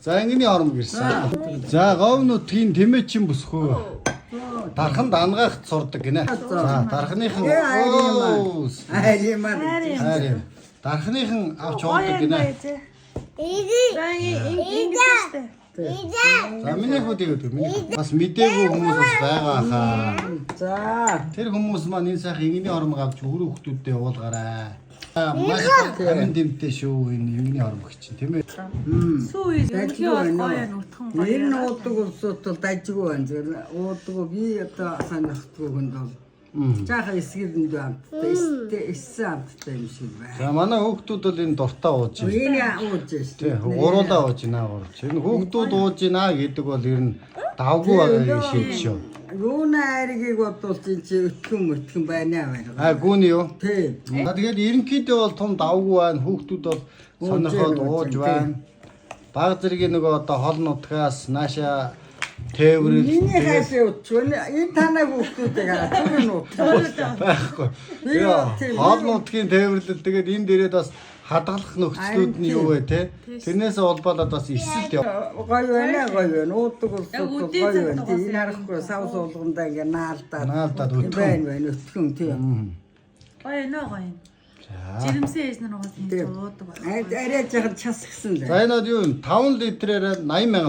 За, ингэний ормог ирсэн. За, говь нутгийн тэмээчин бүсгүй. Дарханд ангаахт сурдаг гинэ. За, дархныхан оо Хайр юм аа. хайр юм. Дархныхан авч уудаг гинэ. За, ингэ штэ. За, миний хүүд юу миний бас мдээгүй хүмүүс бас байгаа хаа. За. Тэр хүмүүс маань энэ сайхан ингэний ормог авч өрөө хүмүүсдээ уулгаарай. Аа, маш амин дэмтэй шүү энэ ингэний ормог чинь, тийм ээ. Сүү ерөнхий бол гоё юм, утхан гоё. Нэр нь уудаг улсууд бол дажгүй байна. Зөв уудаг би одоо сонирхдгүй хүнд бол жаахан эсгэр энд амттай, эстэй эссэн амттай юм шиг байна. За, манай хүүхдүүд бол энэ дуртай ууж байна. Энэ ууж Тий, шүү. гуруулаа ууж байна гурч. Энэ хүүхдүүд ууж байна гэдэг бол ер нь давгүй байгаа юм шиг шүү. Юуна айргийг бодвол чинь чи өтгөн өтгөн байна байна. А, гүн юу? Тий. За, тэгээд ерөнхийдөө бол том давгүй байна. Хүүхдүүд бол сонирхоод ууж байна. Баг зэргийн нөгөө одоо хол нутгаас нааша тээврэл Миний тэгээд хаашаа утчих. Энэ танай хүүхдүүдийг хараа тэр нь утчих. Байхгүй. Би Тэгээ тийм. хол нутгийн тээвэрлэл, тэгээд энэ дээрээ бас хадгалах нөхцлүүд нь юу вэ, те? Тэрнээсээ улбалаад бас эсэлт яв. Гоё байна, гоё байна. Уудаг улсууд Яг бол үдийн гоё цаг байна. дугаас Тийм, энэ харахгүй сав суулгандаа ингээ наалдаад. Наалдаад өтгөн. Байна байна, өтгөн тийм. Гоё нөө, гоё. За. Жирэмсэн ээж нар угаас Тийм. энэ уудаг байна. Арай жаахан час гисэн л. За, энэ бол юу юм? 5 литрээр 80 мянган.